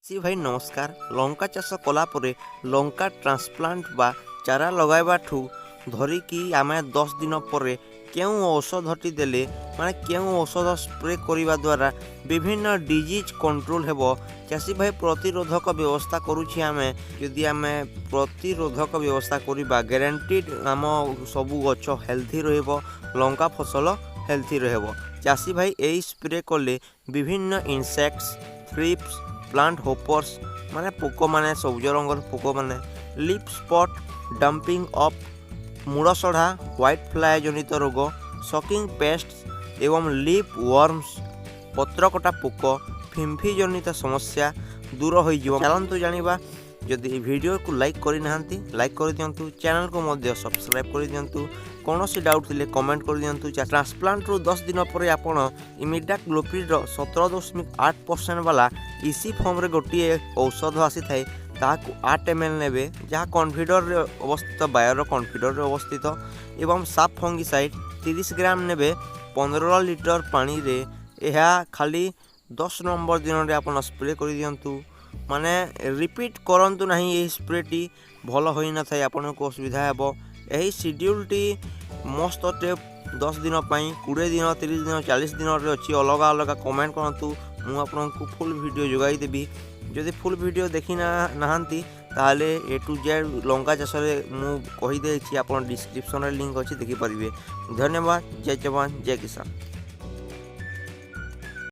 ଚାଷୀ ଭାଇ ନମସ୍କାର। ଲଙ୍କା ଚାଷ କଲା ପରେ ଲଙ୍କା ଟ୍ରାନ୍ସପ୍ଲାଣ୍ଟ ବା ଚାରା ଲଗାଇବାଠୁ ଧରିକି ଆମେ 10 ଦିନ ପରେ କେଉଁ ଔଷଧଟି ଦେଲେ, ମାନେ କେଉଁ ଔଷଧ ସ୍ପ୍ରେ କରିବା ଦ୍ୱାରା ବିଭିନ୍ନ ଡିଜିଜ୍ କଣ୍ଟ୍ରୋଲ ହେବ। ଚାଷୀ ଭାଇ, ପ୍ରତିରୋଧକ ବ୍ୟବସ୍ଥା କରୁଛି ଆମେ। ଯଦି ଆମେ ପ୍ରତିରୋଧକ ବ୍ୟବସ୍ଥା କରିବା, ଗ୍ୟାରେଣ୍ଟିଡ଼ ଆମ ସବୁ ଗଛ ହେଲ୍ଥି ରହିବ, ଲଙ୍କା ଫସଲ ହେଲ୍ଥି ରହିବ। ଚାଷୀ ଭାଇ, ଏହି ସ୍ପ୍ରେ କଲେ ବିଭିନ୍ନ ଇନସେକ୍ଟସ୍, ଥ୍ରିପ୍ସ, ପ୍ଲାଣ୍ଟ ହୋପର୍ସ ମାନେ ପୋକମାନେ, ସବୁଜ ରଙ୍ଗର ପୋକମାନେ, ଲିଫ୍ ସ୍ପଟ୍, ଡମ୍ପିଂ ଅଫ୍, ମୂଳସଢ଼ା, ହ୍ୱାଇଟ୍ ଫ୍ଲାଏ ଜନିତ ରୋଗ, ସକିଂ ପେଷ୍ଟ ଏବଂ ଲିଫ୍ ୱାର୍ମସ୍, ପତ୍ରକଟା ପୋକ, ଫିମ୍ପି ଜନିତ ସମସ୍ୟା ଦୂର ହୋଇଯିବ। ଚାଲନ୍ତୁ ଜାଣିବା। ଯଦି ଏହି ଭିଡ଼ିଓକୁ ଲାଇକ୍ କରିନାହାନ୍ତି, ଲାଇକ୍ କରିଦିଅନ୍ତୁ। ଚ୍ୟାନେଲକୁ ମଧ୍ୟ ସବସ୍କ୍ରାଇବ୍ କରିଦିଅନ୍ତୁ। କୌଣସି ଡାଉଟ୍ ଥିଲେ କମେଣ୍ଟ କରିଦିଅନ୍ତୁ। ଟ୍ରାନ୍ସପ୍ଲାଣ୍ଟରୁ 10 ଦିନ ପରେ ଆପଣ ଇମିଡାକ୍ଲୋପ୍ରିଡର 17.8% ବାଲା ଇସି ଫର୍ମରେ ଗୋଟିଏ ଔଷଧ ଆସିଥାଏ, ତାହାକୁ 8 ml ନେବେ, ଯାହା କନଫିଡରରେ ଅବସ୍ଥିତ, ବାୟର କନଫିଡରରେ ଅବସ୍ଥିତ। ଏବଂ ସାପ୍ ଫଙ୍ଗିସାଇଡ଼୍ 30 ଗ୍ରାମ ନେବେ 15 ଲିଟର ପାଣିରେ। ଏହା ଖାଲି 10 ନମ୍ବର ଦିନରେ ଆପଣ ସ୍ପ୍ରେ କରିଦିଅନ୍ତୁ। ମାନେ ରିପିଟ୍ କରନ୍ତୁ ନାହିଁ, ଏହି ସ୍ପ୍ରେଟି ଭଲ ହୋଇନଥାଏ, ଆପଣଙ୍କୁ ଅସୁବିଧା ହେବ। ଏହି ସିଡ୍ୟୁଲ୍ଟି ମସ୍ତ ଅଟେ। 10 ଦିନ ପାଇଁ, 20 ଦିନ, 30 ଦିନ, 40 ଦିନରେ ଅଛି ଅଲଗା ଅଲଗା। କମେଣ୍ଟ କରନ୍ତୁ, ମୁଁ ଆପଣଙ୍କୁ ଫୁଲ୍ ଭିଡ଼ିଓ ଯୋଗାଇ ଦେବି। ଯଦି ଫୁଲ୍ ଭିଡ଼ିଓ ଦେଖି ନାହାନ୍ତି, ତାହେଲେ ଏ ଟୁ ଜେଡ଼୍ ଲଙ୍କା ଚାଷରେ ମୁଁ କହିଦେଇଛି। ଆପଣ ଡିସ୍କ୍ରିପ୍ସନ୍ରେ ଲିଙ୍କ୍ ଅଛି, ଦେଖିପାରିବେ। ଧନ୍ୟବାଦ। ଜୟ ଯବାନ, ଜୟ କିଷାନ।